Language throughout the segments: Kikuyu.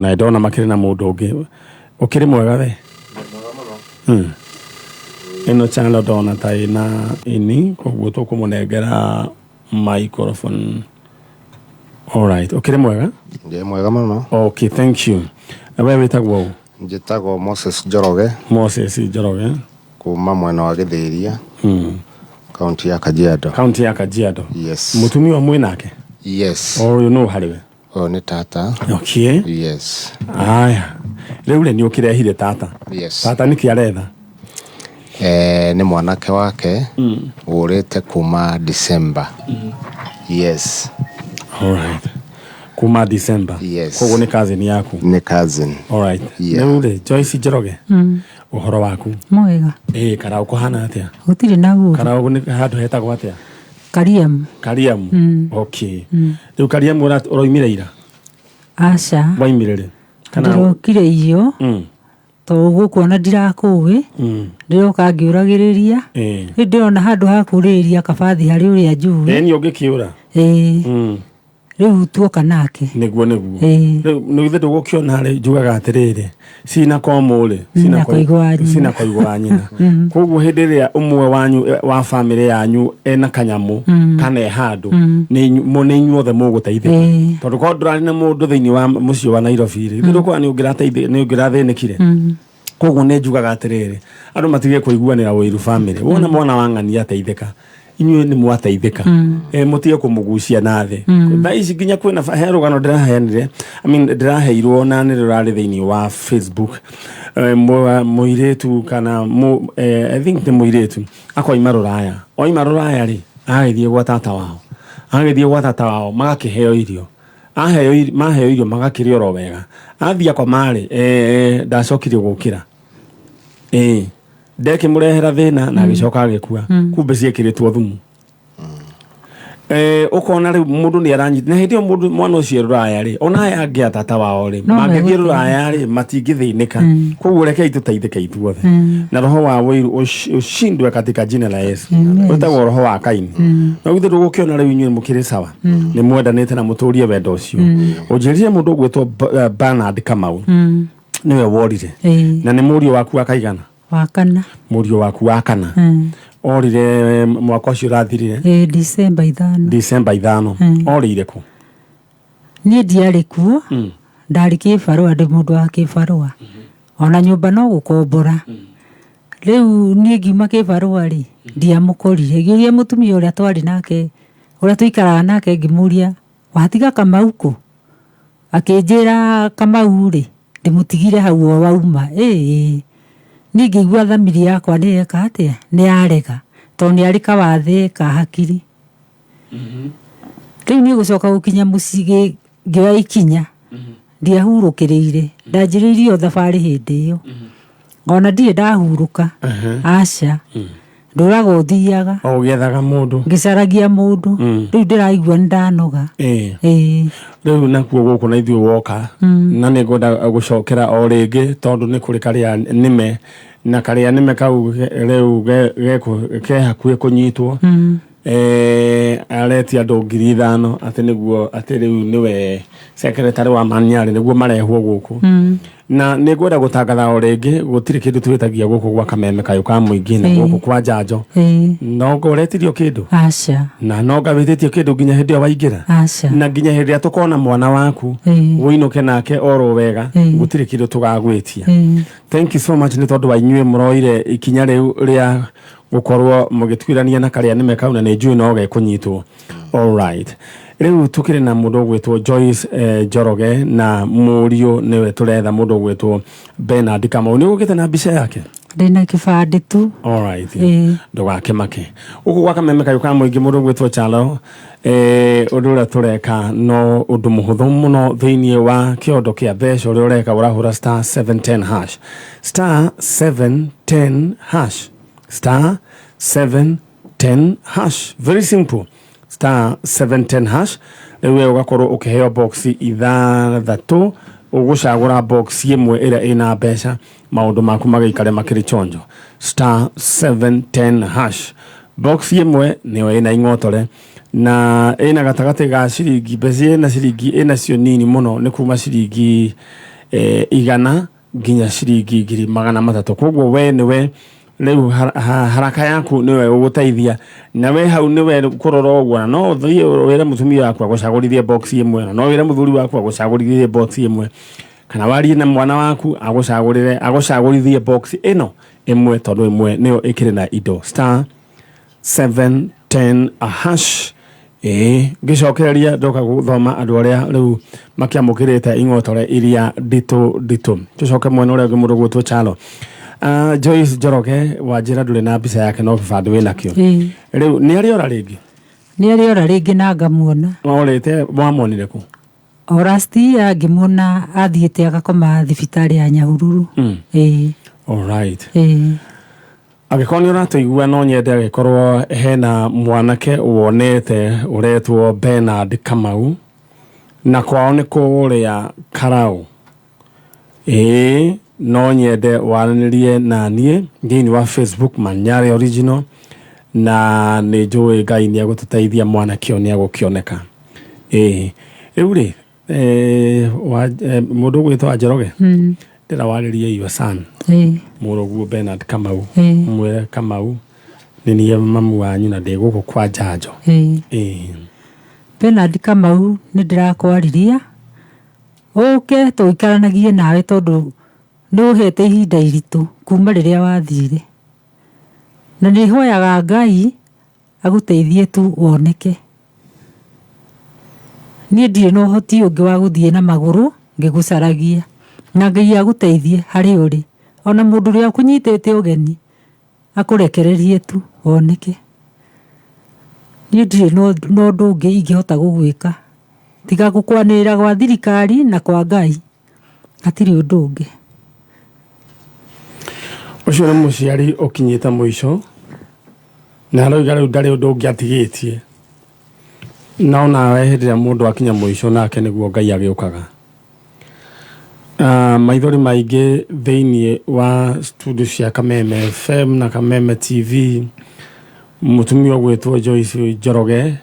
Na ndona makĩrĩ na mũndũ ũngĩ ũkĩrĩ mwega we. Ĩno channel ndona ta ĩna ini, koguo tũkũmũnengera microphone. Alright, ũkĩrĩ mwega? Ndĩ mwega mũno. Okay, thank you. Na we wĩtagwo ũ? Njĩtagwo Moses Njoroge. Moses Njoroge. Kuma mwena wa Gĩthĩria, kaunti ya Kajiado. Kaunti ya Kajiado. Yes. Mũtumia ũmwe nake? Yes. O ũyũ nũ harĩ we? Ũyũ nĩ tata. Okay. Yes. Aya. Rĩu rĩ nĩ ũkĩrehire tata. Yes. Tata nĩkĩ aretha? Nĩ mwanake wake ũrĩte kuma December. Yes. Alright. Kuma December. Yes. Koguo nĩ cousin yaku. Nĩ cousin. Alright. Yeah. Rĩu rĩ Joyce Njoroge. Ũhoro waku? Mwega. Ĩĩ Karau kũhana atĩa? Gũtirĩ na ũru. Karau nĩ handũ hetagwo atĩa? Kariamu. Kariamu. Okay. Rĩu Kariamu ũroimire ira? Aca. Waimire rĩ? Ndĩrokire iyo. Tondũ gũkũ ona ndirakũĩ. Ndĩroka ngĩũragĩrĩria. Rĩu ndĩrona handũ ha kũrĩrĩria kabathi harĩ ũrĩa njũĩ. Ĩĩ niĩ ũngĩkĩũra. Ĩĩ. Rĩu tuoka nake. Nĩguo nĩguo. Ĩĩ. Rĩu nĩ githĩ ndũgũkĩona rĩ njugaga atĩrĩrĩ cina komũ rĩ Cina koigo wa nyina. cina koigo wa nyina. Koguo hĩndĩ ĩrĩa ũmwe wanyu wa bamĩrĩ yanyu ena kanyamũ kana e handũ nĩ inyuothe mũgũteithĩka. Tondũ korwo ndũrarĩ na mũndũ thĩinĩ wa mũciĩ wa Nairobi rĩ githĩ ndũkuona nĩ ũngĩrathĩnĩkire. Koguo nĩ njugaga atĩrĩrĩ andũ matige kũiguanĩra ũiru bamĩrĩ. Wona mwana wa ng'ania ateithĩka inyuĩ nĩ mwateithĩka. Mũtige kũmũgucia na thĩ. Thaa ici nginya kwĩna he rũgano ndĩraheanire, I mean ndĩraheirwo na nĩ rũrarĩ thĩinĩ wa Facebook. Mũirĩtu kana I think nĩ mũirĩtu akoima rũraya. Oima rũraya rĩ agagĩthiĩ gwa tata wao. Agagĩthiĩ gwa tata wao magakĩheo irio. Aheo maheo irio magakĩrĩa oro wega. Athiĩ akoma rĩ ndacokire gũkĩra. Ndekĩmũrehera thĩna na agĩcoka agĩkua. Kumbe ciĩkĩrĩtwo thumu. Ũkona rĩu mũndũ nĩ aranyita na hĩndĩ ĩyo mũndũ mwana ũcio rũraya rĩ ona aya angĩ a tata wao rĩ mangĩthiĩ rũraya rĩ matingĩthĩnĩka. Koguo rekei tũteithĩke ithuothe. Na roho wa ũiru ũshindwe katika jina la Yesu. Wĩtagwo roho wa Kaini. No githĩ ndũgũkĩona rĩu inyuĩ mũkĩrĩ sawa. Nĩ mwendanĩte na mũtũrie wendo ũcio. Ũnjĩrire mũndũ ũgwĩtwo Bernard Kamau. Nĩwe worire. Na nĩ mũriũ waku wa kaigana? Wa kana. Mũriũ waku wa kana. Orire mwaka ũcio ũrathirire? December 5. December 5. Orĩire kũ? Niĩ ndiarĩ kuo. Ndarĩ kĩbarũa, ndĩ mũndũ wa kĩbarũa. Ona nyũmba no gũkombora. Rĩu niĩ ngiuma kĩbarũa rĩ, ndiamũkorire. Ngĩũria mũtumia ũrĩa twarĩ nake, ũrĩa tũikaraga nake ngĩmũria, watiga Kamau kũ? Akĩnjĩra Kamau rĩ, ndĩmũtigire hau o wauma. Ĩĩ. Niĩ ngĩigua thamiri yakwa nĩ yeka atĩa? Nĩ yarega. Tondũ nĩ arĩ kawathe ka hakiri. Rĩu niĩ gũcoka gũkinya mũciĩ ngĩoya ikinya. Ndiahurũkĩrĩire. Ndanjĩrĩirie o thabarĩ hĩndĩ ĩyo. Ona ndirĩ ndahurũka. Aca. Ndũraga ũthiaga. O ũgĩethaga mũndũ. Ngĩcaragia mũndũ. Rĩu ndĩraigua nĩ ndanoga. Rĩu nakuo gũkũ na ithuĩ woka. Na nĩ ngwenda gũcokera o rĩngĩ tondũ nĩ kũrĩ karĩa nĩme. Na karĩa nĩme kau rĩu ke hakuhĩ kũnyitwo. Aretia andũ 5,000 atĩ nĩguo atĩ rĩu nĩwe secretary wa Manyarĩ nĩguo marehwo gũkũ. Na nĩ ngwenda gũtangatha o rĩngĩ gũtirĩ kĩndũ twĩtagia gũkũ gwa Kameme kayũ ka mũingĩ na gũkũ kwa Njanjo. No ngoretirio kĩndũ? Aca. Na no ngawĩtĩtio kĩndũ nginya hĩndĩ ĩyo waingĩra? Aca. Na nginya hĩndĩ ĩrĩa tũkona mwana waku ũinũke nake oro wega gũtirĩ kĩndũ tũgagwĩtia. Thank you so much nĩ tondũ wa inyuĩ mũroire ikinya rĩu rĩa gũkorwo mũgĩtuĩrania na karĩa nĩme kau na nĩ njũĩ no gekũnyitwo. Alright. Rĩu tũkĩrĩ na mũndũ ũgwĩtwo Joyce Njoroge na mũriũ nĩwe tũretha mũndũ ũgwĩtwo Bernard Kamau. Nĩ ũgũkĩte na mbica yake? Ndĩna kĩbandĩ tu. Alright. Ndũgakĩmake. Gũkũ gwa Kameme kayũ ka mũingĩ mũndũ ũgwĩtwo Chalo ũndũ ũrĩa tũreka no ũndũ mũhũthũ mũno thĩinĩ wa kĩondo kĩa mbeca ũrĩa ũreka ũrahũra star 710 hash. Star 710 hash. Star 710 hash. Very simple. Star 710 hash. Rĩu we ũgakorwo ũkĩheo box 6 ũgũcagũra box ĩmwe ĩrĩa ĩna mbeca maũndũ maku magĩikare makĩrĩ chonjo. Star 710 hash. Box ĩmwe nĩyo ĩna ing'otore. Na ĩna gatagatĩ ga ciringi, mbeca ĩna ciringi ĩna cio nini mũno, nĩ kuma ciringi 100 nginya ciringi 300,000. Koguo we nĩwe rĩu haraka yaku nĩwe ũgũteithia, na we hau nĩwe kũrora ũguo, na no ũthiĩ wĩre mũtumia waku agũcagũrithie box ĩmwe, na no wĩre mũthuri waku agũcagũrithie box ĩmwe, kana warie na mwana waku agũcagũrĩre agũcagũrithie box ĩno ĩmwe, tondũ ĩmwe nĩyo ĩkĩrĩ na indo. Star 710 a hash. Ĩĩ, ngĩcokereria ndoka gũthoma andũ arĩa rĩu makĩamũkĩrĩte ing'otore iria nditũ nditũ. Tũcoke mwena ũrĩa ũngĩ, mũndũ gwĩtwo Chalo. Joyce Njoroge, wanjĩra ndũrĩ na mbica yake no gĩbandĩ wĩ nakĩo. Ĩĩ. Rĩu nĩ arĩ ora rĩngĩ? Nĩ arĩ ora rĩngĩ na ngamuona. Orĩte, wamuonire kũ? O last year ngĩmuona athiĩte agakoma thibitarĩ ya Nyahururu. Ĩĩ. Alright. Ĩĩ. Angĩkorwo nĩ ũratũigua, no nyende angĩkorwo hena mwanake wonete ũretwo Bernard Kamau, na kwao nĩ kũrĩa Karau, ĩĩ, no nyende waranĩrie na niĩ thĩinĩ wa Facebook Manyare Original, na nĩ njũĩ Ngai nĩ egũtũteithia, mwanake ũyũ nĩ egũkĩoneka. Ĩĩ, rĩu rĩ mũndũ ũgwĩtwo Njoroge, ndĩra warĩrie your son, mũrũguo Bernard Kamau, mwĩre Kamau nĩ niĩ mamu wanyu na ndĩ gũkũ kwa njanjo. Ĩĩ. Bernard Kamau, nĩ ndĩrakwariria ũke tũikaranagie nawe, tondũ nĩ ũhete ihinda iritũ kuma rĩrĩa wathire, na nĩ hoyaga Ngai agũteithie tu woneke. Niĩ ndirĩ na ũhoti ũngĩ wa gũthiĩ na magũrũ ngĩgũcaragia, na Ngai agũteithie harĩa ũrĩ, ona mũndũ ũrĩa ũkũnyitĩte ũgeni akũrekererie tu woneke. Niĩ ndirĩ na ũndũ ũngĩ ingĩhota gũgwĩka tiga gũkwanĩrĩra gwa thirikari na kwa Ngai, hatirĩ ũndũ ũngĩ. Ũcio nĩ mũciari ũkinyĩte mũico na aroiga rĩu ndarĩ ũndũ ũngĩ atigĩtie, no nawe hĩndĩ ĩrĩa mũndũ akinya mũico nake nĩguo Ngai agĩũkaga. Maithori maingĩ thĩinĩ wa studio cia Kameme FM na Kameme TV, mũtumia ũgwĩtwo Joyce Njoroge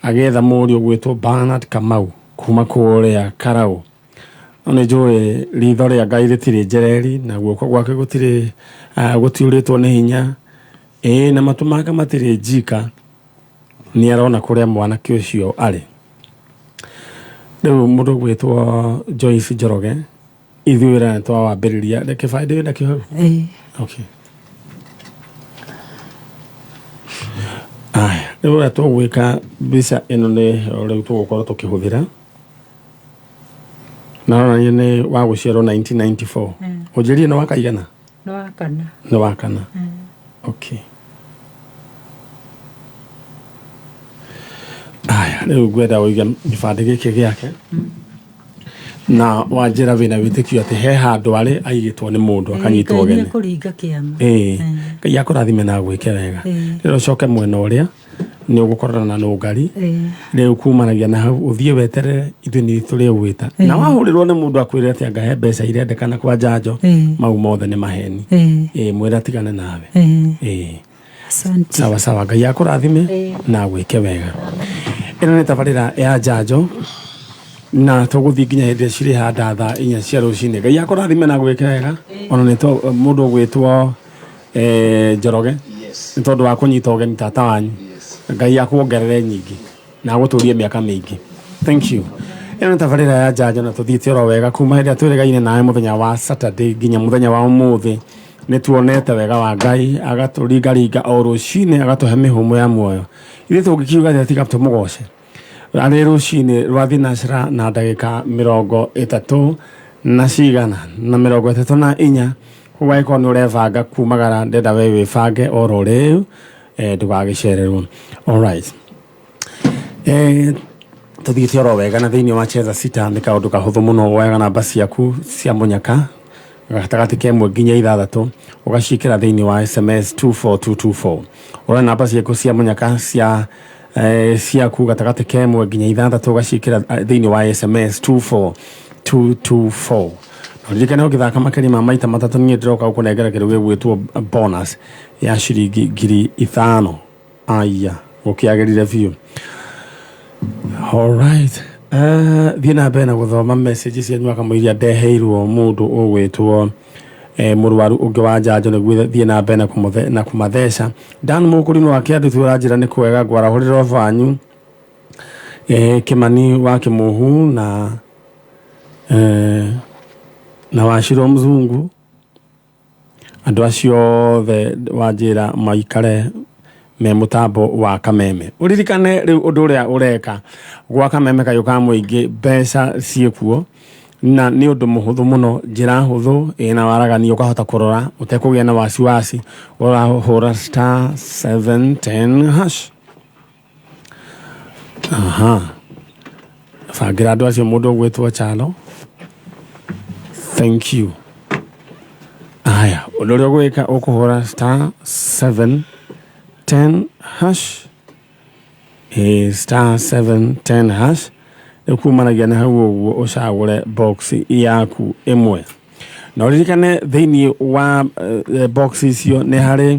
agĩetha mũriũ ũgwĩtwo Bernard Kamau kuma kũrĩa Karau. No nĩ njũĩ ritho rĩa Ngai rĩtirĩ njereri, na guoko gwake gũtirĩ gũtiũrĩtwo nĩ hinya, ĩĩ, na matũ make matirĩ njika, nĩ arona kũrĩa mwanake ũcio arĩ. Rĩu mũndũ ũgwĩtwo Joyce Njoroge, ithuĩ wĩra nĩ twawambĩrĩria. Reke gĩbandĩ wĩna kĩo hau? Ĩĩ. Okay. Aya, rĩu ũrĩa tũgwĩka, mbica ĩno nĩ rĩu tũgũkorwo tũkĩhũthĩra, na ronania nĩ wa gũciarwo 1994. Ũnjĩrie nĩ wa kaigana? Nĩ wa kana. Nĩ wa kana. Okay. Aya, rĩu ngwenda ũige gĩbandĩ gĩkĩ gĩake na wanjĩra wĩna wĩtĩkio atĩ he handũ arĩ aigĩtwo nĩ mũndũ akanyitwo Ngai ũgeni. Nĩekũringa kĩama. Ĩĩ, Ngai akũrathime na agwĩke wega. Rĩrĩa ũcoke mwena ũrĩa nĩ ũgũkorana na nũngari. Rĩu kumanagia na hau ũthiĩ weterere, ithuĩ nĩ tũrĩ gwĩta na wahũrĩrwo nĩ mũndũ akwĩre atĩ anga he mbeca irendekana kwa njanjo, mau mothe nĩ maheni. Ĩĩ, mwĩre atigane nawe. Ĩĩ. Asante. Sawa sawa, Ngai akũrathime na agwĩke wega. Ĩno nĩ tabarĩra ya njanjo na tũgũthiĩ nginya hĩndĩ ĩrĩa cirĩhanda thaa 4 cia rũcinĩ. Ngai akũrathime na agwĩke wega. Ona nĩ mũndũ ũgwĩtwo Njoroge, nĩ tondũ wa kũnyita ũgeni tata wanyu, Ngai akuongerere nyingĩ na agũtũrie mĩaka mĩingĩ. Thank you. Ĩno nĩ tabarĩra ya njanjo na tũthiĩte oro wega kuma hĩndĩ ĩrĩa twĩrĩgaine nawe mũthenya wa Saturday nginya mũthenya wa ũmũthĩ. Nĩ tuonete wega wa Ngai agatũringaringa o rũcinĩ, agatũhe mĩhũmũ ya muoyo. Ithuĩ tũngĩkiuga atĩa tiga tũmũgoce? Arĩ rũcinĩ rwa thinacara na ndagĩka 30 na cigana na 34. Koguo angĩkorwo nĩ ũrebanga kumagara, ndenda we wĩbange oro rĩu, ndũgagĩcererwo. Alright. Tũthiĩte oro wega na thĩinĩ wa Cheza Sita nĩ kaũndũ kahũthũ mũno. Woyaga namba ciaku cia mũnyaka gatagatĩ ka 1 nginya 6, ũgaciĩkĩra thĩinĩ wa SMS 24224. Ũroya namba ciaku cia mũnyaka cia ciaku gatagatĩ ka 1 nginya 6, ũgaciĩkĩra thĩinĩ wa SMS 24224. Ririkane ũngĩthaka makĩria ma maita matatũ, niĩ ndĩroka gũkũnengera kĩndũ gĩgwĩtwo bonus ya ciringi 5,000. Aya, gũkĩagĩrire biũ. Alright. Thiĩ na mbere na gũthoma message cianyu akamũiria ndeheirwo mũndũ ũgwĩtwo mũrwaru ũngĩ wa njanjo nĩguo thiĩ na mbere na na kũmatheca. Dan Mũkũrinũ wa Kĩandutu ũranjĩra nĩ kwega ngwarahũrĩra ũbanyu. Kĩmani wa Kĩmũhu na na Wachirũ Mzungu, andũ acio othe wanjĩra maikare me mũtambo wa Kameme. Ũririkane rĩu ũndũ ũrĩa ũreka gwa Kameme kayũ ka mũingĩ, mbeca ciĩkuo na nĩ ũndũ mũhũthũ mũno, njĩra hũthũ ĩna waragania, ũkahota kũrora ũtekũgĩa na wasiwasi. Ũrahũra star 710 hash. Aha, bangĩra andũ acio mũndũ ũgwĩtwo Chalo, thank you. Aya, ũndũ ũrĩa ũgwĩka, ũkũhũra star 710 hash, star 710 hash. Rĩu kumanagia na hau ũguo ũcagũre box yaku ĩmwe, na ũririkane thĩinĩ wa box icio nĩ harĩ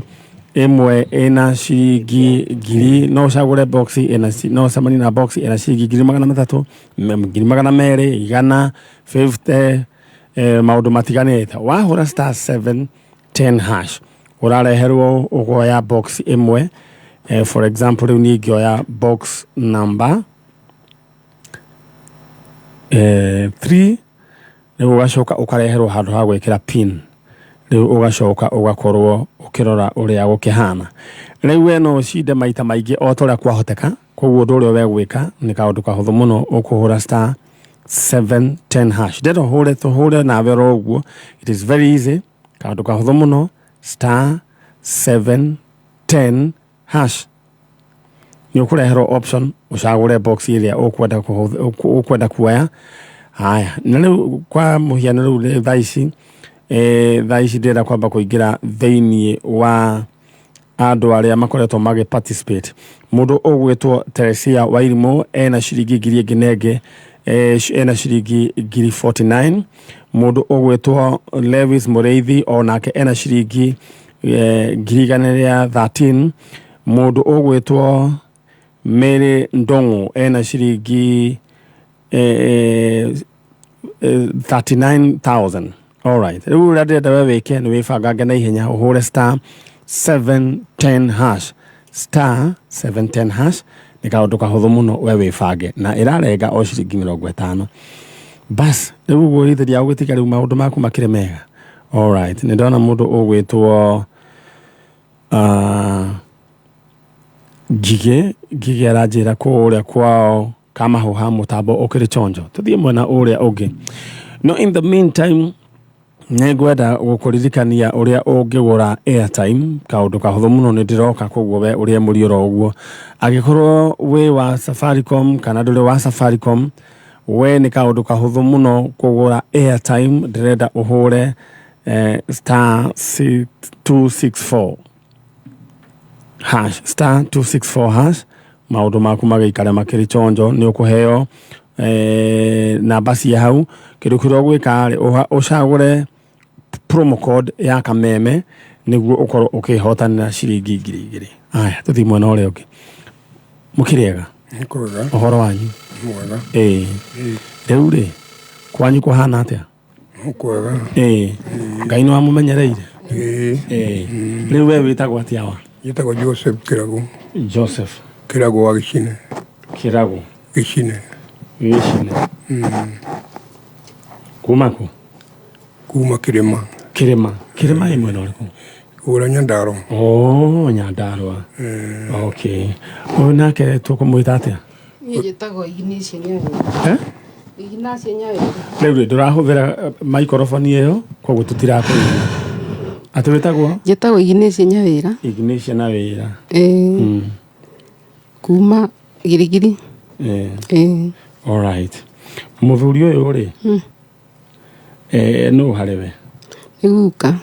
ĩmwe ĩna ciringi ngiri, no ũcagũre box ĩna no ũcemanie na box ĩna ciringi 300,000, 200,000, 100, 50, maũndũ matiganĩte. Wahũra star 710 hash, ũrareherwo ũkoya box ĩmwe. For example, rĩu niĩ ingĩoya box number 3, rĩu ũgacoka ũkareherwo handũ ha gwĩkĩra pin. Rĩu ũgacoka ũgakorwo ũkĩrora ũrĩa gũkĩhana. Rĩu we no ũcinde maita maingĩ o ta ũrĩa kwahoteka. Koguo ũndũ ũrĩa wegwĩka nĩ kaũndũ kahũthũ mũno, ũkũhũra star 710 hash. Ndĩrenda ũhũre, tũhũre nawe oro ũguo. It is very easy, kaũndũ kahũthũ mũno, star 710 hash. Nĩ ũkũreherwo option ũcagũre box ĩrĩa ũkwenda ũkwenda kuoya. Haya, na rĩu kwa mũhiano, rĩu thaa ici ndĩrenda kwamba kũingĩra thĩinĩ wa andũ arĩa makoretwo magĩ participate. Mũndũ ũgwĩtwo Teresia Wairimũ ena ciringi ngiri ĩngĩ na ĩngĩ, ena ciringi ngiri 49. Mũndũ ũgwĩtwo Lewis Mũrĩithi onake ena ciringi 113,000. Mũndũ ũgwĩtwo Mary Ndong'o ena ciringi 39,000. Alright, rĩu ũrĩa ndĩrenda we wĩke nĩ wĩbangange na ihenya ũhũre star 710 hash. Star 710 hash nĩ kaũndũ kahũthũ mũno, we wĩbange na ĩrarenga o ciringi 50. Bas, rĩu ũguo ithĩria ũgĩtiga rĩu maũndũ maku makĩrĩ mega. Alright, nĩ ndona mũndũ ũgwĩtwo Ngigĩ. Ngigĩ aranjĩra kũrĩa kwao Kamahũha mũtambo ũkĩrĩ chonjo. Tũthiĩ mwena ũrĩa ũngĩ, no in the meantime nĩ ngwenda gũkũririkania ũrĩa ũngĩgũra airtime, kaũndũ kahũthũ mũno. Nĩ ndĩroka, koguo we ũrĩa mũri oro ũguo, angĩkorwo wĩ wa Safaricom kana ndũrĩ wa Safaricom, we nĩ kaũndũ kahũthũ mũno kũgũra airtime. Ndĩrenda ũhũre star 264 hash, star 264 hash. Maũndũ maku magĩikare makĩrĩ chonjo. Nĩ ũkũheo namba cia hau. Kĩndũ kĩrĩa ũgwĩka rĩ, ũcagũre promo code ya Kameme nĩguo ũkorwo ũkĩhotanĩra ciringi 2,000. Aya, tũthiĩ mwena ũrĩa ũngĩ. Mũkĩrĩega? Nĩ kwega. Ũhoro wanyu? Mwega. Ĩĩ, rĩu rĩ, kwanyu kũhana atĩa? Nĩ kwega. Ĩĩ, Ngai nĩ wamũmenyereire? Ĩĩ. Ĩĩ, rĩu we wĩtagwo atĩa wa? Njĩtagwo Joseph Kĩragu. Joseph? Kĩragu wa Gĩcine. Kĩragu? Gĩcine. Gĩcine. Kuma kũ? Kuma kĩrĩma. Kĩrĩma. Kĩrĩma ĩ mwena ũrĩkũ? Kũrĩa Nyandarua. Oh, Nyandarua, okay. Ũyũ nake tũkũmwĩta atĩa? Niĩ njĩtagwo Ignacia Nyawĩra. Eh? Ignacia Nyawĩra. Rĩu rĩ, ndũrahũthĩra microphone ĩyo, koguo tũtirakũigua. Atĩ wĩtagwo? Njĩtagwo Ignacia Nyawĩra. Ignacia na wĩra? Ĩĩ. Kuma Girigiri. Ĩĩ. Alright, mũthuri ũyũ rĩ, nũ harĩ we? Nĩ guka.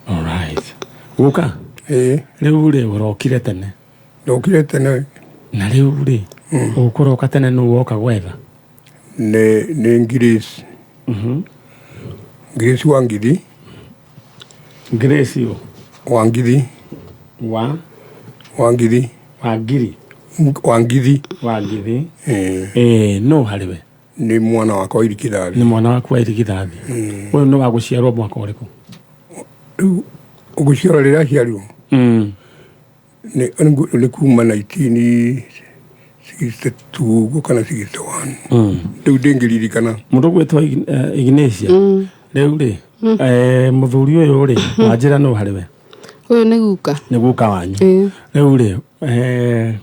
Alright, guka. Ĩĩ. Rĩu rĩ, ũrokire tene? Ndokire tene. Na rĩu rĩ, ũkũroka tene, nũ woka gwetha? Nĩ Grace. Grace wa Ngiri. Grace ũ? Wa Ngiri. Wa? Wa Ngiri. Wa Ngiri. Wangithi. Wangithi. Eh. Ĩĩ, no harĩ we? Nĩ mwana wakwa wa irigithathi. Nĩ mwana waku wa irigithathi. Ũyũ nĩ wa gũciarwo mwaka ũrĩkũ? Rĩu ũgũciarwo rĩrĩa aciarirwo nĩ kuma 1962 ũguo kana 61, rĩu ndĩngĩririkana. Mũndũ ũgwĩtwo Ignacia, rĩu rĩ, mũthuri ũyũ rĩ, wanjĩra no harĩ we? Ũyũ nĩ guka. Nĩ guka wanyu? Ĩĩ. Rĩu rĩ,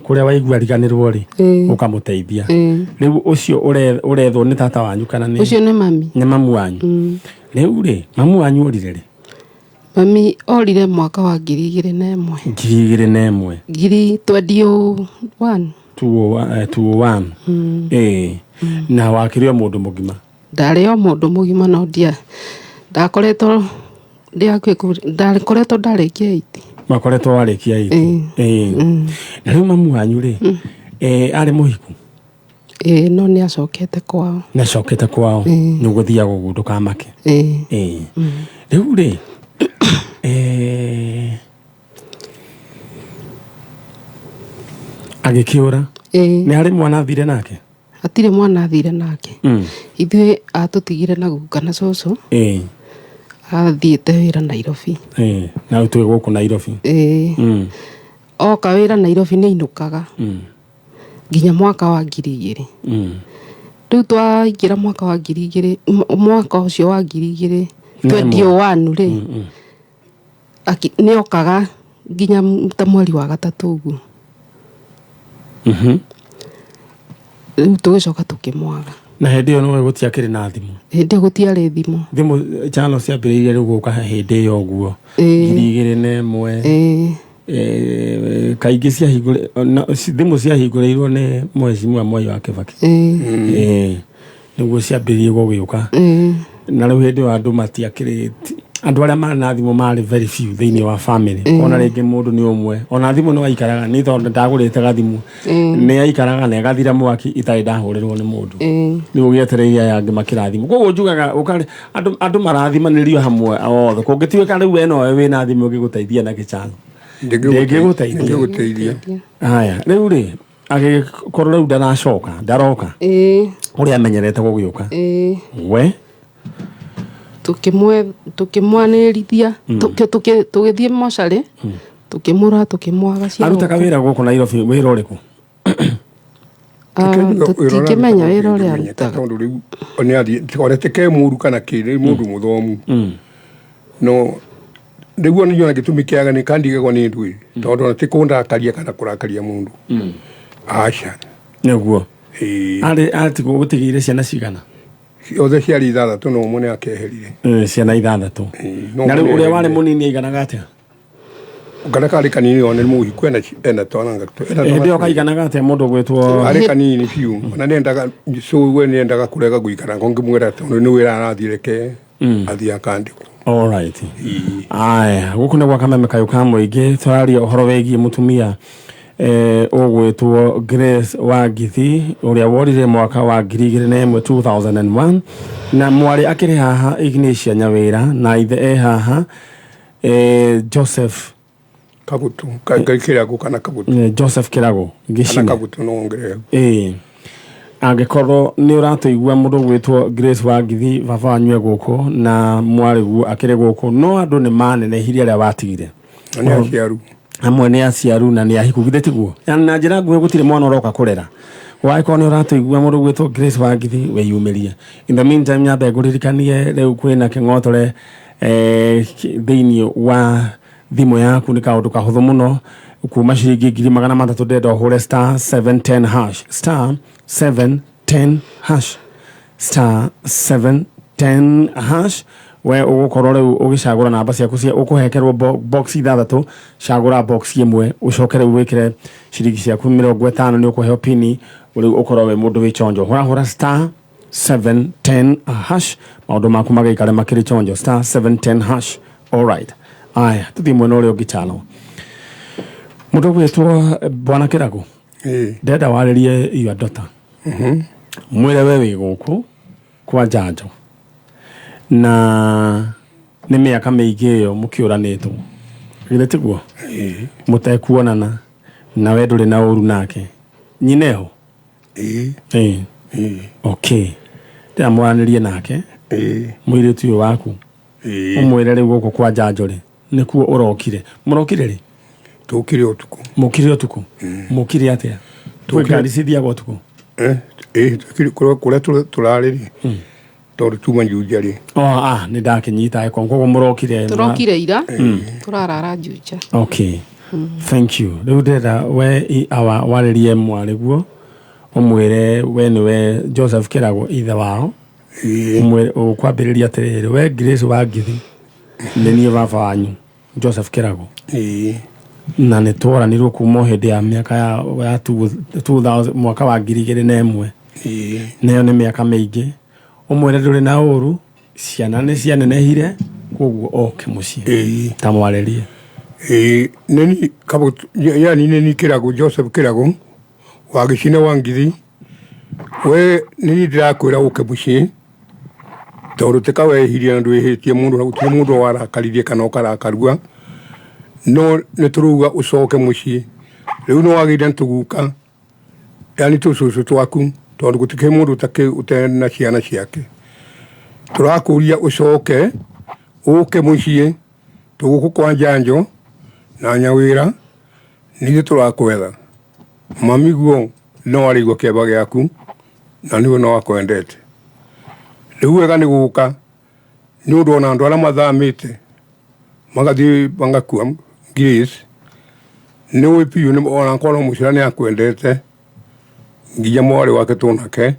kũrĩa waigua riganĩrwo rĩ, Ĩĩ. ũkamũteithia? Ĩĩ. Rĩu ũcio ũrethwo nĩ tata wanyu kana nĩ? Ũcio nĩ mami. Nĩ mamu wanyu. Rĩu rĩ, mamu wanyu orire rĩ? Mami orire mwaka wa 2001. 2001. Ngiri 21. 201. Ĩĩ, na wakĩrĩ o mũndũ mũgima? Ndarĩ o mũndũ mũgima, no ndia ndakoretwo ndĩ hakuhĩ ndakoretwo ndarĩkia eight. Makoretwo warĩkia eight? Ĩĩ. Ĩĩ. Na rĩu mamu wanyu rĩ, arĩ mũhiku? Ĩĩ, no nĩ acokete kwao. Nĩ acokete kwao? Ĩĩ. Nĩ ũgũthiaga ũguo, ndũkamake. Ĩĩ. Ĩĩ. Rĩu rĩ, agĩkĩũra? Ĩĩ. Nĩ harĩ mwana athire nake? Hatirĩ mwana athire nake. Ithuĩ atũtigire na guka na cũcũ. Athiĩte wĩra Nairobi. Ĩĩ, na rĩu twĩ gũkũ Nairobi. Ĩĩ. Oka wĩra Nairobi nĩ ainũkaga nginya mwaka wa 2000. Rĩu twaingĩra mwaka wa 2000, mwaka ũcio wa 2000 Na ĩmwe. 21 rĩ, nĩ okaga nginya ta mweri wa gatatũ ũguo. Rĩu tũgĩcoka tũkĩmwaga. Na hĩndĩ ĩyo nĩwe gũtiakĩrĩ na thimũ? Hĩndĩ ĩyo gũtiarĩ thimũ. Thimũ channel ciambĩrĩirie rĩu gũka hĩndĩ ĩyo ũguo, 2001. Ĩĩ. Kaingĩ thimũ ciahingũrĩirwo nĩ Mheshimiwa Mwai wa Kibaki. Ĩĩ. Nĩguo ciambĩrĩirie gũgĩũka. Na rĩu hĩndĩ ĩyo andũ matiakĩrĩ, andũ arĩa marĩ na thimũ marĩ very few thĩinĩ wa family. Ona rĩngĩ mũndũ nĩ ũmwe, ona thimũ nĩ waikaraga, nĩ tondũ ndagũrĩte gathimũ, nĩ yaikaraga na ĩgathira mwaki itarĩ ndahũrĩrwo nĩ mũndũ. Rĩu ũgĩetereire aya angĩ makĩrathimwo. Koguo njugaga andũ marathimanĩrio hamwe othe, kũngĩtuĩka rĩu we nowe wĩna thimũ ĩngĩgũteithia na gĩchano, ndĩngĩgũteithia. Ndĩngĩgũteithia. Haya, rĩu rĩ, agĩkorwo rĩu ndaracoka, ndaroka ũrĩa amenyerete gũgĩũka? Ĩĩ. We Tũkĩmwanĩrithia, tũgĩthiĩ mocarĩ, tũkĩmũra, tũkĩmwaga cia Arutaga gũkũ. wĩra gũkũ Nairobi, wĩra ũrĩkũ? Ah, tũtingĩmenya wĩra ũrĩa arutaga. Tondũ rĩu nĩ athiĩ ona ti ke mũru kana kĩ, nĩ mũndũ mũthomu, no rĩu ona niĩ gĩtũmi kĩaga nĩ kandigagwo nĩ ndũĩ, tondũ ona ti kũndakaria kana kũrakaria mũndũ, aca. Nĩguo. Ĩĩ. Arĩ atigwo gũtigĩire ciana cigana? Othe ciarĩ ithathatũ, no ũmwe nĩ akeherire. Ciana ithathatũ. Ĩĩ, no Na rĩu ũmwe ũrĩa warĩ nĩeherire. mũnini aiganaga atĩa? Kana karĩ kanini, ona nĩ mũhiku, ena twana ena Hĩndĩ ĩyo twana. kaiganaga atĩa mũndũ ũgwĩtwo? Arĩ kanini biũ, ona nĩendaga cũwe, nĩendaga kũrega gũikara ngo ngĩmwĩra tondũ nĩ wĩra arathiĩ, reke athiĩ akandĩkwo. Alright. Aya, gũkũ nĩ gwa Kameme Kayũ ka Mũingĩ, tũraria ũhoro wĩgiĩ mũtumia ũgwĩtwo Grace Wangithi ũrĩa worire mwaka wa 2001, 2001, na mwarĩ akĩrĩ haha Ignatia Nyawĩra, na ithe e haha, Joseph Kabutu Kĩrago kana Kabutu. Joseph Kĩrago. Kana Gĩcine. Kabutu no wongerere hau. Ĩĩ, angĩkorwo nĩ ũratũigua, mũndũ ũgwĩtwo Grace Wangithi, baba wanyu e gũkũ na mwarĩ guo akĩrĩ gũkũ, no andũ nĩ manenehirie arĩa watigire. Na nĩ aciaru. Amwe nĩ aciaru na nĩ ahiku, githĩ tiguo? Yani na njĩra nguhĩ gũtirĩ mwana ũroka kũrera. Wangĩkorwo nĩ ũratũigua, mũndũ ũgwĩtwo Grace Wangithi, wĩyumĩrie. In the meantime, nyambe ngũririkanie rĩu kwĩna kĩng'otore thĩinĩ wa thimũ yaku. Nĩ kaũndũ kahũthũ mũno, kuma ciringi 300,000. Ndĩrenda ũhũre star 710 hash, star 710 hash, star 710 hash. We ũgũkorwo rĩu ũgĩcagũra namba ciaku cia ũkũhekerwo box ithathatũ, cagũra box ĩmwe, ũcoke rĩu wĩkĩre ciringi ciaku 50, nĩ ũkũheo pini, rĩu ũkorwo wĩ mũndũ wĩ chonjo. Hũrahũra star 710 hash, maũndũ maku magaikare makĩrĩ chonjo. Star 710 hash. Alright, aya, tũthiĩ mwena ũrĩa ũngĩ. Chano, mũndũ ũgwĩtwo Bwana Kĩrago, Ĩĩ. ndenda warĩrie your daughter, mwĩre we wĩ gũkũ kwa njanjo na nĩ mĩaka mĩingĩ ĩyo mũkĩũranĩtwo, githĩ tiguo? Ĩĩ. Mũtekuonana, na we ndũrĩ na ũru nake. Nyineho? Ĩĩ. Ĩĩ. Ĩĩ. Okay, ndĩramwaranĩrie nake. Ĩĩ. Mũirĩtu ũyũ waku. Ĩĩ. Ũmwĩre rĩu gũkũ kwa njanjo rĩ nĩkuo ũrokire, mũrokire rĩ? Tũkire ũtukũ. Mũkire ũtukũ? Mũkire atĩa? Twĩ ngari cithiaga ũtukũ? Eh, ĩĩ, tũkire kũrĩa tũrarĩ rĩ, tondũ tuma Juja rĩ. Oh, ah, nĩ ndakĩnyita eko, koguo mũrokire Tũrokire ira, tũrarara Juja. Okay, thank you. Rĩu ndĩrenda we awa warĩrie mwarĩguo, ũmwĩre we nĩwe Joseph Kĩragũ, ithe wao. Ĩĩ. Ũmwĩre ũkwambĩrĩria atĩrĩrĩ, we Grace wa Ngithi, nĩ niĩ baba wanyu Joseph Kĩragũ. Ĩĩ. Na nĩ tworanirwo kuma o hĩndĩ ya mĩaka ya 2000, mwaka wa 2001. Ĩĩ. Nayo nĩ mĩaka mĩingĩ. Ũmwĩre ndũrĩ na ũru, ciana nĩ cianenehire, koguo oke mũciĩ. Ĩĩ. Ta mwarĩrie. Ĩĩ, nĩni kabo yani nĩni Kĩragũ, Joseph Kĩragũ wa Gĩcina wa Ngithi, we nĩni ndĩrakwĩra ũke mũciĩ, tondũ tika wehirie na ndwĩhĩtie mũndũ, na gũtirĩ mũndũ warakaririe kana ũkarakarua, no nĩ tũrauga ũcoke mũciĩ. Rĩu nĩ wagĩrĩire nĩ tũguka, yani tũcũcũ twaku, tondũ gũtikĩrĩ mũndũ ũtarĩ na ciana ciake. Tũrakũria ũcoke ũke mũciĩ, tũgũkũ kwa njanjo na Nyawĩra, nithuĩ tũrakwetha. Mami guo no arĩigua kĩeba gĩaku, na nĩwe no akwendete. Rĩu wega nĩ gũka, nĩ ũndũ ona andũ arĩa mathamĩte magathiĩ magakua Grace, nĩ ũĩ biũ nĩ ona korwo mũcira nĩ akwendete, nginya mwarĩ wake tũnake,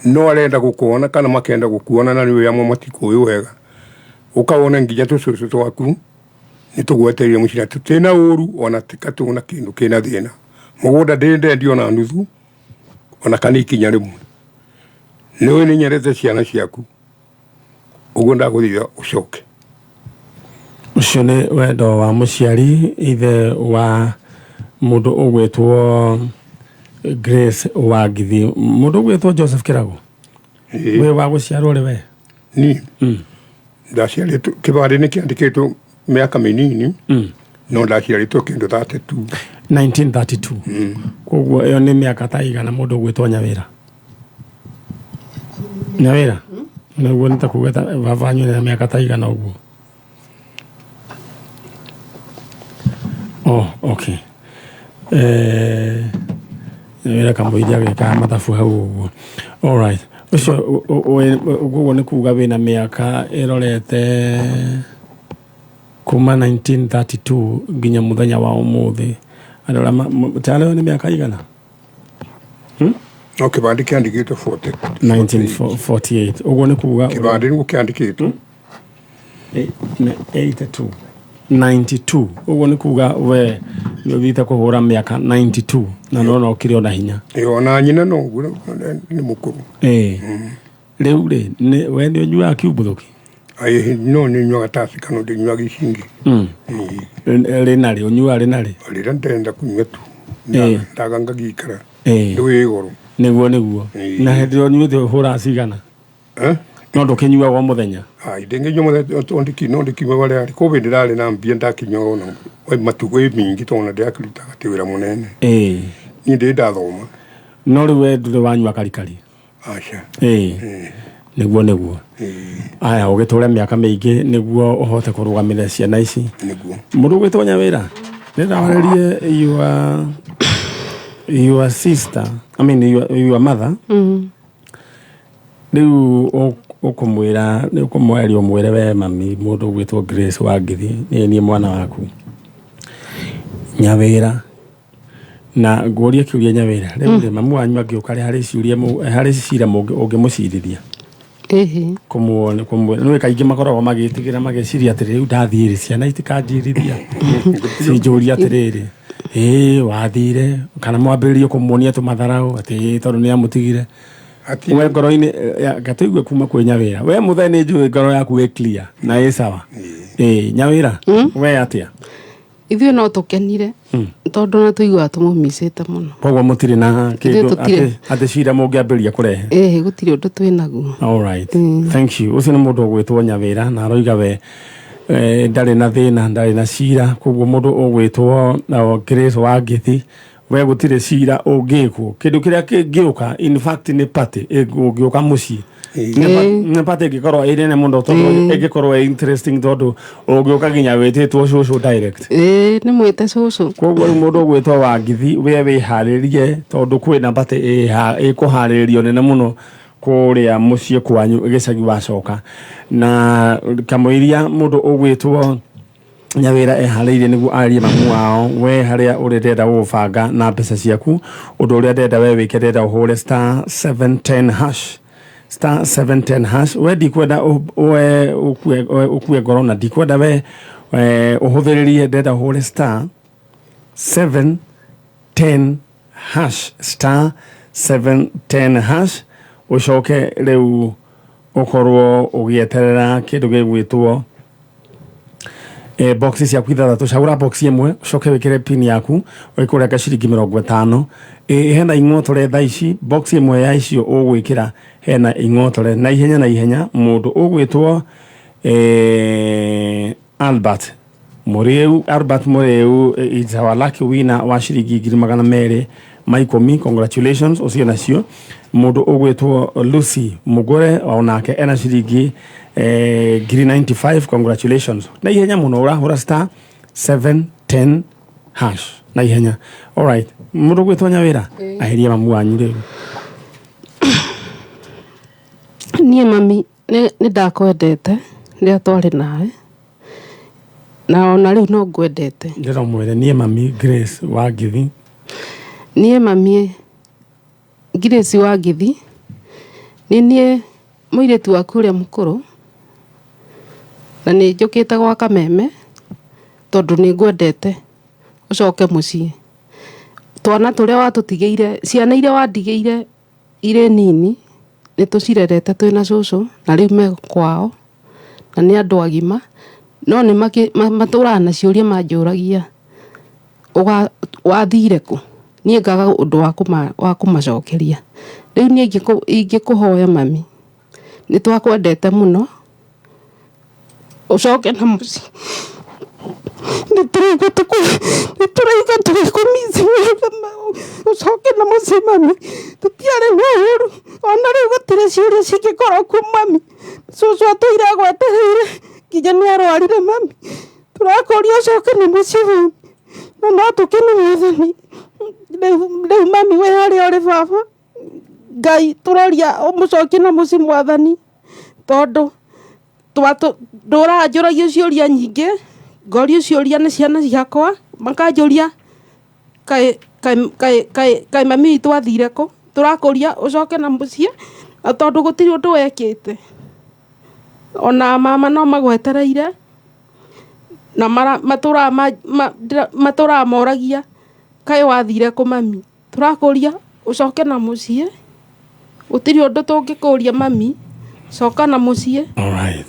no arenda gũkuona kana makenda gũkuona, na nĩ amwe matikũĩ wega. Ũkawona nginya tũcũcũ twaku nĩ tũgwetereire mũcira, tũtirĩ na ũru ona tika tũna kĩndũ kĩna thĩna. Mũgũnda ndĩrĩ ndendia ona nuthu ona kana ikinya rĩmwe. Nĩ ũĩ nĩ nyendete ciana ciaku, ũguo ndagũthaitha ũcoke. Ũcio nĩ wendo wa mũciari, ithe wa mũndũ ũgwĩtwo Grace wa Ngithi, mũndũ ũgwĩtwo Joseph Kĩragũ. Ĩĩ. Wĩ wa gũciarwo rĩ we? Ni ndaciarĩtwo, kĩbandĩ nĩ kĩandĩkĩtwo mĩaka mĩnini, no ndaciarĩtwo kĩndũ 32. 1932, koguo ĩyo nĩ mĩaka ta igana? Mũndũ ũgwĩtwo Nyawĩra, Nyawĩra, nĩguo nĩ ta kuga baba wanyu na mĩaka ta igana ũguo. Oh, okay. Nyawĩra kamũiria agĩkaga mathabu hau ũguo. Alright, ũcio ũguo nĩ kuga wĩna mĩaka ĩrorete kuma 1932 nginya mũthenya wa ũmũthĩ. Andũ arĩa tarĩo nĩ mĩaka igana? No kĩbandĩ kĩandĩkĩtwo 40. 1948, ũguo nĩ kuga Kĩbandĩ nĩguo kĩandĩkĩtwo. 82, 92, ũguo nĩ kuga we nĩ ũthiĩte kũhũra mĩaka 92 na nona ũkĩrĩ ona hinya. Ĩĩ, ona nyina no ũguo nĩ mũkũrũ. Ĩĩ, rĩu rĩ we nĩ ũnyuaga kiumbuthũki? Aĩ, no nĩ nyuaga Tusker, no ndĩnyuaga ici ingĩ. Ĩĩ. Rĩ na rĩ ũnyuaga, rĩ na rĩ? Rĩrĩa ndĩrenda kũnyua tu. Ĩĩ. Ndaga ngagĩikara. Ĩĩ. Ndũĩ goro. Nĩguo. Ĩĩ. Na hĩndĩ ĩrĩa ũnyuĩte ũhũraga cigana? Eh? No ndũkĩnyuaga o mũthenya? Ai, ndĩngĩnyua mũthenya tondũ no ndikiuma barĩa arĩ kũbĩ ndĩrarĩ na mbia ndakinyuaga ona matukũ ĩ mingĩ, tondũ ndĩrakĩrutaga ti wĩra mũnene. Niĩ ndĩ ndathoma. No rĩu we ndũrĩ wanyua karikari? Aca. Ĩĩ, nĩguo. Aya, ũgĩtũre mĩaka mĩingĩ nĩguo ũhote kũrũgamĩrĩra ciana ici. Nĩguo. Mũndũ ũgwĩtwo Nyawĩra, nĩndawarĩrie your sister, I mean your mother. Rĩu ũkũmwĩra, nĩ ũkũmwaria, ũmwĩre we mami, mũndũ ũgwĩtwo Grace wa Ngithi, nĩ niĩ mwana waku Nyawĩra, na ngũrie kĩũria. Nyawĩra, rĩu rĩ, mamu wanyu angĩũka rĩ, harĩ ciũria harĩ cira ũngĩmũcirithia? Ĩhĩ. Kũmuona, kũmwĩra nĩ kaingĩ makoragwo magĩtigĩra, magĩciria atĩrĩ, rĩu ndathiĩ rĩ, ciana itikanjirithia, cinjũria atĩrĩrĩ, ĩĩ wathire, kana mwambĩrĩrie kũmuonia tũmatharaũ atĩ ĩĩ, tondũ nĩ amũtigire. Ati We ngoro-inĩ ngatũigue kuma kwĩ Nyawĩra. We mũthee, nĩ njũĩ ngoro yaku ĩ clear na ĩ sawa. Ĩĩ, Nyawĩra, we atĩa? Ithuĩ no tũkenire, tondũ na tũiguaga tũmũmicĩte mũno. Koguo mũtirĩ na kĩndũ Tũtirĩ. atĩ cira mũngĩambĩrĩria kũrehe? Ĩhĩ, gũtirĩ ũndũ twĩ naguo. Alright. Thank you. Ũcio nĩ mũndũ ũgwĩtwo Nyawĩra na aroiga we ndarĩ na thĩna, ndarĩ na cira. Koguo mũndũ ũgwĩtwo Grace wa Ngithi, We gũtirĩ cira ũngĩkwo kĩndũ kĩrĩa kĩngĩũka, in fact nĩ party ũngĩũka mũciĩ. Nĩ party ĩngĩkorwo ĩ nene mũno tondũ ĩngĩkorwo ĩ interesting tondũ ũngĩũka nginya wĩtĩtwo cũcũ direct. Ĩĩ, nĩ mwĩte cũcũ. Koguo rĩu mũndũ ũgwĩtwo Wangithi, we wĩharĩrie tondũ kwĩna party ĩkũharĩrĩrio nene mũno kũrĩa mũciĩ kwanyu gĩcagi wacoka. Na kamũiria mũndũ ũgwĩtwo Nyawĩra eharĩirie nĩguo arie mamu wao, we harĩa ũrĩ ndĩrenda gũgũbanga na mbeca ciaku. Ũndũ ũrĩa ndĩrenda we wĩke, ndĩrenda ũhũre star 710 hash, star 710 hash. We ndikwenda we ũkue ngoro na ndikwenda we ũhũthĩrĩrie. Ndĩrenda ũhũre star 710 hash, star 710 hash, ũcoke rĩu ũkorwo ũgĩeterera kĩndũ gĩgwĩtwo box ciaku ithathatũ. Cagũra box ĩmwe, ũcoke wĩkĩre pin yaku, ũkũrenga ciringi 50. Hena ing'otore thaa ici, box ĩmwe ya icio ũgwĩkĩra hena ing'otore na ihenya na ihenya. Mũndũ ũgwĩtwo Albert Mũrĩu, Albert Mũrĩu is our lucky winner wa ciringi 210,000. Congratulations ũcio. Nacio mũndũ ũgwĩtwo Lucy Mũgũre onake ena ciringi 95,000. Congratulations. Na ihenya mũno ũrahũra star 710 hash na ihenya. Alright, mũndũ ũgwĩtwo Nyawĩra aheria mamu wanyu rĩu. Niĩ mami nĩ ndakwendete rĩrĩa twarĩ nawe, na ona rĩu no ngwendete. Ndĩra mwĩre niĩ mami Grace Wangithi. Niĩ mami Grace Wangithi, nĩ niĩ mũirĩtu waku ũrĩa mũkũrũ, na nĩ njũkĩte gwa Kameme tondũ nĩ ngwendete ũcoke mũciĩ. Twana tũrĩa watũtigĩire, ciana iria wandigĩire irĩ nini, nĩ tũcirerete twĩna cũcũ, na rĩu me kwao na nĩ andũ agima, no nĩ matũraga na ciũria manjũragia, wathire kũ? Niĩ ngaga ũndũ wa kũmacokeria. Rĩu niĩ ingĩkũhoya mami, nĩ twakwendete mũno, ũcoke na mũciĩ. Nĩ tũraigua tũgĩkũmici. Ũcoke na mũciĩ mami, tũtiarĩ na ũru. Ona rĩu gũtirĩ ciũria cingĩkorwo kuo mami. Cũcũ atũire agwetereire nginya nĩ arwarire mami. Tũrakũria ũcoke na mũciĩ mami, na no tũkene Mwathani. Rĩu mami, wĩ harĩa ũrĩ baba, Ngai tũroria ũmũcokie na mũciĩ Mwathani, tondũ ndũraga njũragio ciũria nyingĩ, ngorio ciũria nĩ ciana ciakwa, makanjũria kaĩ mami witũ athire kũ. Tũrakũria ũcoke na mũciĩ, na tondũ gũtirĩ ũndũ wekĩte. Ona mama no magwetereire na matũraga moragia kaĩ wathire kũ mami. Tũrakũria ũcoke na mũciĩ, gũtirĩ ũndũ tũngĩkũria mami, coka na mũciĩ. Alright.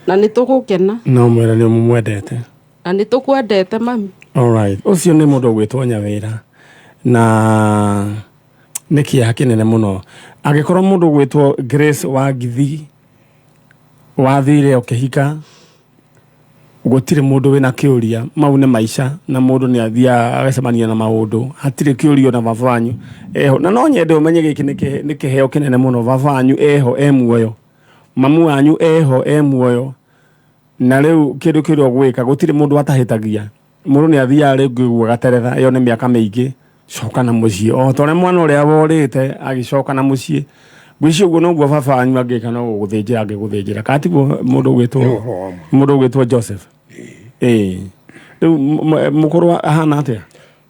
Na nĩ tũgũkena. No mwĩra nĩ mũmwendete. Na nĩ tũkwendete mami. Alright, ũcio nĩ mũndũ ũgwĩtwo Nyawĩra, na nĩ kĩeha kĩnene mũno angĩkorwo mũndũ ũgwĩtwo Grace Wangithi wathire ũkĩhika, gũtirĩ mũndũ wĩna kĩũria. Mau nĩ maica na mũndũ nĩ athiaga agacemania na maũndũ, hatirĩ kĩũria. Ona baba wanyu eho, na no nyende ũmenye gĩkĩ nĩ kĩheo kĩnene mũno. Baba wanyu eho e muoyo, mamu wanyu eho e muoyo, na rĩu kĩndũ kĩrĩa ũgwĩka, gũtirĩ mũndũ atahĩtagia. Mũndũ nĩ athiaga rĩngĩ ũguo agateretha, ĩyo nĩ mĩaka mĩingĩ. Coka na mũciĩ o ta ũrĩa mwana ũrĩa worĩte agĩcoka na mũciĩ. Ngwĩciria ũguo noguo baba wanyu angĩka, no gũgũthĩnjĩra angĩgũthĩnjĩra, kana tiguo, mũndũ ũgwĩtwo Nĩ ũhoro wa ma. Mũndũ ũgwĩtwo Joseph? Ĩĩ, rĩu mũkũrũ ahana atĩa?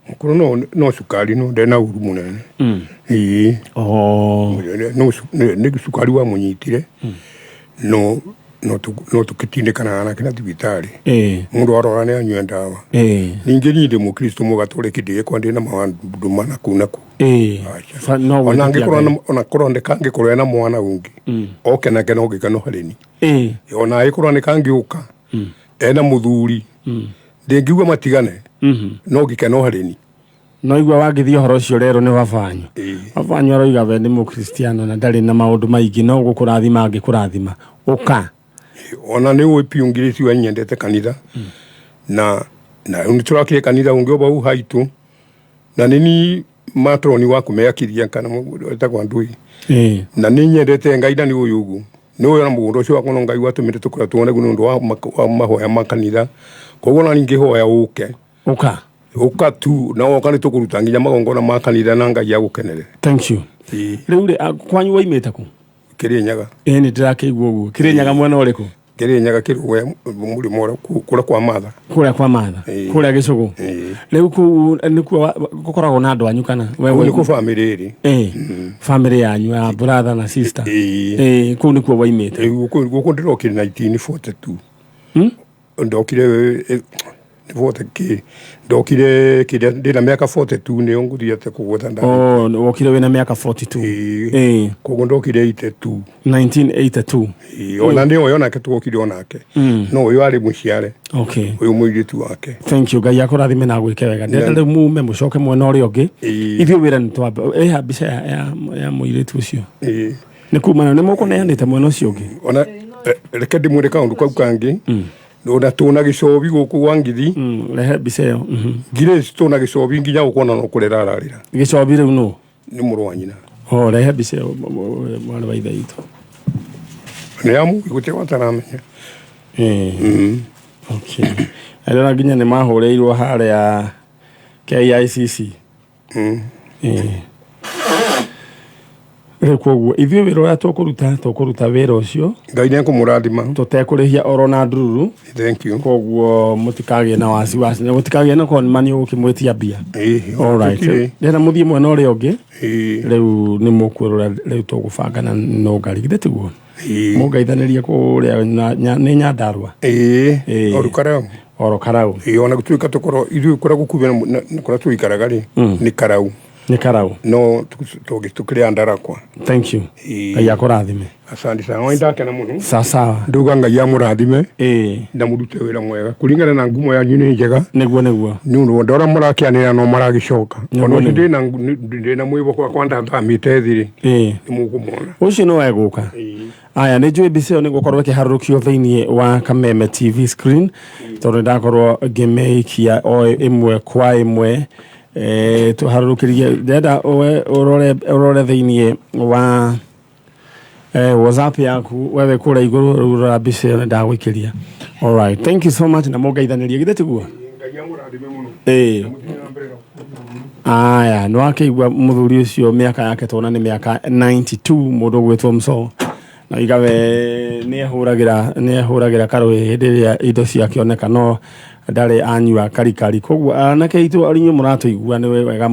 Mũkũrũ no cukari, no ndena ũru mũnene, ĩĩ. Oh. No nĩ cukari wamũnyitire, no tũkĩtindĩkanaga nake na thibitarĩ. Mũndũ arora nĩ anyue ndawa. Ningĩ niĩ ndĩ mũkristo mũgatũrĩki, ndĩgĩkorwo ndĩ na maũndũ mana kuu na kuu. Aca. No ona gwĩtĩkia angĩkorwo Ngai. ona korwo ndĩkangĩkorwo ena mwana ũngĩ oke nake, no gĩkeno harĩ ni. Ona angĩkorwo nĩ kangĩũka ena mũthuri, ndĩngiuga matigane, no gĩkeno harĩ ni. No igua wangĩthiĩ ũhoro ũcio rero nĩ baba wanyu. Baba wanyu aroiga we nĩ mũkristiano na ndarĩ na maũndũ maingĩ, no gũkũrathima angĩkũrathima ũka. Ona nĩ ũĩ piũ ngirĩci we nyendete kanitha, na rĩu nĩ tũrakire kanitha ũngĩ o bau haitũ. Na nĩ ni matroni wa kũmeakiria kana etagwo ndui. Ĩĩ. Na nĩ nyendete Ngai na nĩ ũyũ ũguo nĩ ũyũ na mũgũnda ũcio wakwa no Ngai watũmĩte tũkorwo tuone nĩ ũndũ wa mahoya ma kanitha. Koguo na ningĩhoya ũke. Ũka. Ũka tu na woka nĩ tũkũruta nginya magongona ma kanitha na Ngai agũkenere. Thank you. Ĩĩ. Rĩu rĩ, kwanyu waimĩte kũ? Kĩrĩnyaga. Ĩĩ, nĩ ndĩrakĩigua ũguo. Kĩrĩnyaga mwena ũrĩkũ? Kĩrĩnyaga kĩrũe mũrĩmo ũrĩa kũrĩa kwa Matha. Kũrĩa kwa Matha. Ĩĩ. Kũrĩa Gĩcũgũ. Ĩĩ. Rĩu kũu nĩkuo gũkoragwo na andũ anyu kana? Kũu nĩkuo bamĩrĩ ĩrĩ. Ĩĩ. Bamĩrĩ yanyu ya brother na sister. Ĩĩ. Ĩĩ, kũu nĩkuo waimĩte. Ĩĩ, gũkũ ndĩrokire 1942. Ndokire nĩ 40 kĩ ndokire kĩrĩa ndĩna mĩaka 42 nĩyo ngũthiĩte kũgweta nda. Oh, wokire wĩna mĩaka 42. Ĩĩ. Ĩĩ. Koguo ndokire 82. 1982. Ĩĩ, ona nĩ ũyũ onake twokire onake. No ũyũ arĩ mũciare. Okay. Ũyũ mũirĩtu wake. Thank you. Ngai akũrathime na agwĩke wega. Ndĩrenda rĩu mume mũcoke mwena ũrĩa ũngĩ. Ĩĩ. Ithuĩ wĩra nĩ twamba. Ĩha mbica ya mũirĩtu ũcio. Ĩĩ. Nĩ kumana nĩ mũkũneanĩte mwena ũcio ũngĩ. Ona reke ndĩmwĩre kaũndũ kau kangĩ. Ona tũna gĩcobi gũkũ gwa Ngithi. Rehe mbica ĩyo. Grace tũna gĩcobi nginya gũkũ ona no kũrera ararĩra. Gĩcobi rĩu nũ? Nĩ mũrũ wa nyina. Oh, rehe mbica ĩyo mwarĩ wa ithe witũ. Nĩ amu gũtirĩ wataramenya. Ĩĩ. Okay. Ndĩrona nginya nĩ mahũrĩirwo harĩa KICC. Ĩĩ. Rĩu koguo ithuĩ wĩra ũrĩa tũkũruta wĩra ũcio. Ngai nĩ ekũmũrathima. Tũtekũrĩhia oro na ndururu. Thank you. Koguo mũtikagĩe na wasiwasi, na mũtikagĩe na korwo nĩ ũgũkĩmwĩtia mbia. Ĩĩ. All right. Tũtirĩ. Ndĩrenda mũthiĩ mwena ũrĩa ũngĩ. Ĩĩ. Rĩu nĩ mũkuona rĩu tũgũbanga na nũngari githĩ tiguo? Ĩĩ. Mũngaithanĩrie kũrĩa nĩ Nyandarua. Ĩĩ. Ĩĩ. Oro Karau. Oro Karau. Ĩĩ, ona gũtuĩka tũkorwo ithuĩ kũrĩa gũkuhĩ na kũrĩa tũikaraga rĩ nĩ Karau. Nĩ Karau. No tũkĩrĩ Andarakwa. Thank you. Ĩĩ. Ngai akũrathime. Asante sana. Nĩ ndakena mũno. Sawa sawa. Nduga Ngai amũrathime. Ĩĩ. Na mũrute wĩra mwega kũringana na ngumo yanyu nĩ njega. Nĩguo nĩguo. Nĩ ũndũ andũ arĩa mũrakĩanĩra no maragĩcoka. Nĩguo, Ona ũcio nĩguo. ndĩna mwĩboko wakwa ndathamĩte thĩ rĩ. Ĩĩ. Nĩ mũkũmona. Ũcio no egũka. Aya nĩ njũĩ mbica ĩyo nĩ gũkorwo ĩkĩharũrũkio thĩinĩ wa Kameme TV screen tondũ nĩndakorwo ngĩmĩikia o ĩmwe kwa ĩmwe. Tũharũrũkĩrie ndĩrenda ũrore thĩinĩ wa WhatsApp yaku wewe kũrĩa igũrũ rĩu rora mbica ĩyo nĩndagũikĩria. All right, thank you so much na mũngeithanĩrie githĩ tiguo? Ngai amũrathime mũno. Ĩĩ. Aya, nĩ wakĩigua mũthuri ũcio mĩaka yake tuona nĩ mĩaka 92 mũndũ ũgwĩtwo Msoo. Na igawe nĩ ehũragĩra karũĩ hĩndĩ ĩrĩa indo ciakĩoneka no ndarĩ anyua karikari. Koguo anake aitũ inyuĩ mũratũigua nĩ wega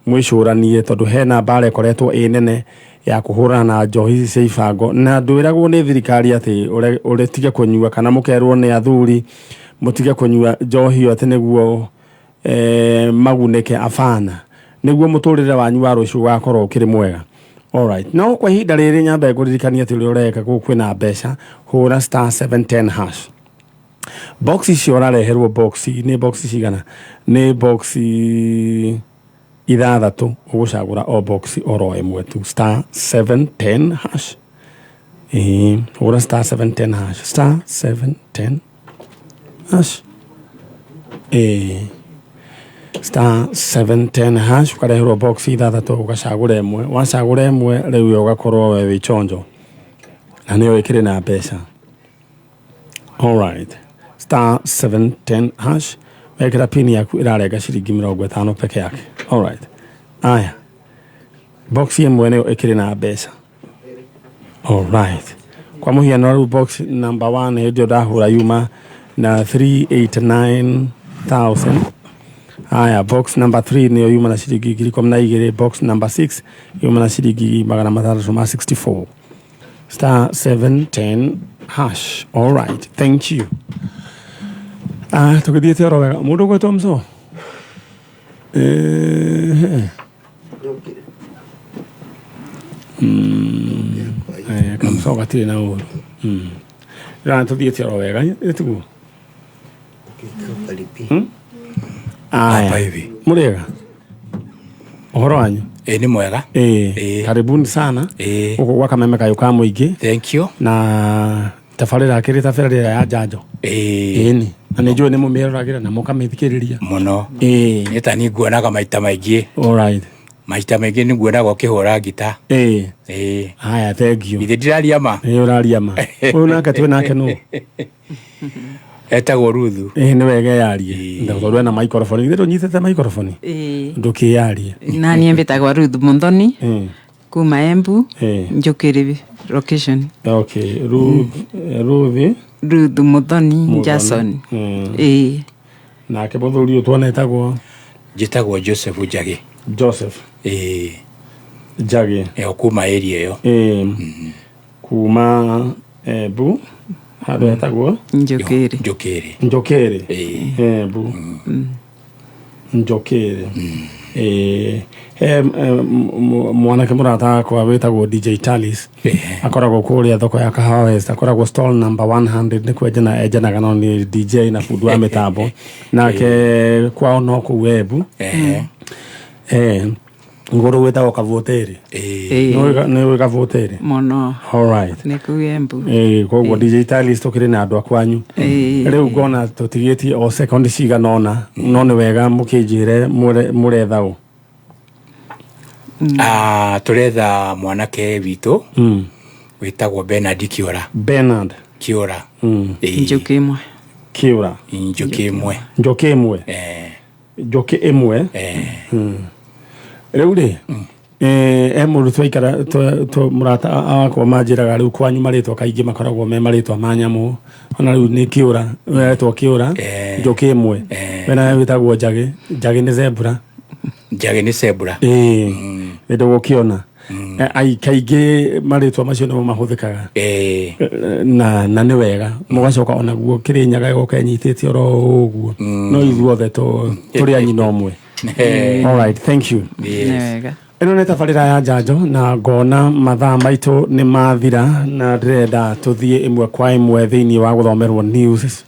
mwĩcũranie tondũ hena mbara ĩkoretwo ĩ nene ya kũhũrana na njohi ici cia ibango na ndwĩragwo nĩ thirikari atĩ ũtige kũnyua kana mũkerwo nĩ athuri mũtige kũnyua njohi ĩyo atĩ nĩguo magunĩke abana nĩguo mũtũrĩre wanyu wa rũciũ ũgakorwo ũkĩrĩ mwega. Alright. No kwa ihinda rĩrĩ nyambe ngũririkanie atĩ ũrĩa ũreka gũkũ kwĩna mbeca hũra star 710 hash. Box icio ũrareherwo box nĩ box cigana? Nĩ box ithathatũ ũgũcagũra o box oro ĩmwe tu star 710 hash. Ĩĩ, hũra star 710 hash star 710 hash. Ĩĩ. Star 710 hash ũkareherwo box ithathatũ ũgacagũra ĩmwe wacagũra ĩmwe rĩu ũgakorwo we wĩ chonjo na nĩyo ĩkĩrĩ na mbeca. All right. Star 710 hash wekĩra pin yaku ĩrarenga ciringi 50 peke yake. All right. Aya. Box ĩmwe nĩyo ĩkĩrĩ na mbeca. All right. Kwa mũhiano rĩu box number 1 hĩndĩ ĩyo ndahũra yuma na 389,000. Aya, box number 3 nĩyo yuma na ciringi 12,000. Box number 6 yuma na ciringi 664. Star 710 hash. All right. Thank you. Tũgĩthiĩte oro wega. Mũndũ ũgwĩtwo Msoo? Kamsoo gatirĩ na ũru. Rĩu tũthiĩte oro wega, ĩtiguo? Aya. Hapa hivi. Mũrĩega? Ũhoro wanyu? Ĩĩ nĩ mwega. Ĩĩ. Karibuni sana. Ĩĩ. Gũkũ gwa Kameme kayũ ka mũingĩ. Thank you. Na tabarĩra akĩrĩ tabarĩra ya njanjo. Ĩĩ. Ĩni. Na nĩ njũĩ nĩ mũmĩroragĩra na mũkamĩthikĩrĩria. Mũno. Ĩĩ. Nĩ ta niĩ nguonaga maita maingĩ. Alright. Maita maingĩ nĩ nguonaga ũkĩhũra ngita. Ĩĩ. Ĩĩ. Haya, thank you. Ithe ndiraria ma. Ĩĩ, ũraria ma. Ũyũ nake twĩ nake nũ? Etagwo Ruthu. Ĩĩ, nĩ wega yarie tondũ ena microphone. Githĩ ndũnyitĩte microphone? Ĩĩ. Ndũkĩyarie. Na niĩ mbĩtagwo Ruth Muthoni kuma Embu, Ĩĩ. Njũkĩrĩ location. Okay, Ruth, Ruth. Ruth Muthoni. Muthoni. Jason. Ĩĩ. Nake mũthuri ũyũ tuona etagwo? Njĩtagwo Joseph Njagi. Joseph. Ĩĩ. Njagi. Ĩyo kuma area ĩyo. Ĩĩ. Kuma Embu handũ hetagwo Njũkĩrĩ. Njũkĩrĩ. Njũkĩrĩ. Ĩĩ. Embu Njũkĩrĩ. Ĩĩ, he mwanake mũrata wakwa wĩtagwo DJ Talis, akoragwo kũrĩa thoko ya Kahawa West, akoragwo stall number 100, nĩ kwenjana enjanaga, no nĩ DJ na bundi wa mĩtambo. Nake kwao no kũu Embu. Ngũrũ wĩtagwo Kavuoteri. Ĩĩ. Nĩ ũĩ Kavuoteri? Mũno. Alright. Nĩ kũu Embu. Ĩĩ, koguo DJ Talis tũkĩrĩ na andũ a kwanyu. Ĩĩ. Rĩu ngona tũtigĩtie o sekondi cigana ũna, no nĩ wega mũkĩnjĩre mũretha ũ. Ah, tũretha mwanake witũ wĩtagwo Bernard Kĩũra. Bernard Kĩũra. Ĩĩ. Njũkĩ ĩmwe. Kĩũra. Njũkĩ ĩmwe. Njũkĩ ĩmwe. Eh. Njũkĩ ĩmwe. Eh. Rĩu rĩ, he mũndũ twaikara mũrata wakwa manjĩraga rĩu kwanyu marĩtwa kaingĩ makoragwo me marĩtwa ma nyamũ, ona rĩu nĩ Kĩũra, wetwo Kĩũra. Eh. Njũkĩ ĩmwe. Eh. Wena wĩtagwo Njagĩ. Njagĩ nĩ zebra. Njagĩ nĩ zebra. Ĩĩ, nĩ ndũgũkĩona. Ai, kaingĩ marĩtwa macio nĩmo mahũthĩkaga. Eh. Na nĩ wega mũgacoka onaguo Kĩrĩnyaga ĩgoka ĩnyitĩte oro ũguo, no ithuothe tũrĩ a nyina ũmwe. Alright, thank you. Nĩ wega. Ĩno nĩ tabarĩra ya njanjo na ngona mathaa maitũ nĩ mathira na ndĩrenda tũthiĩ ĩmwe kwa ĩmwe thĩinĩ wa gũthomerwo news.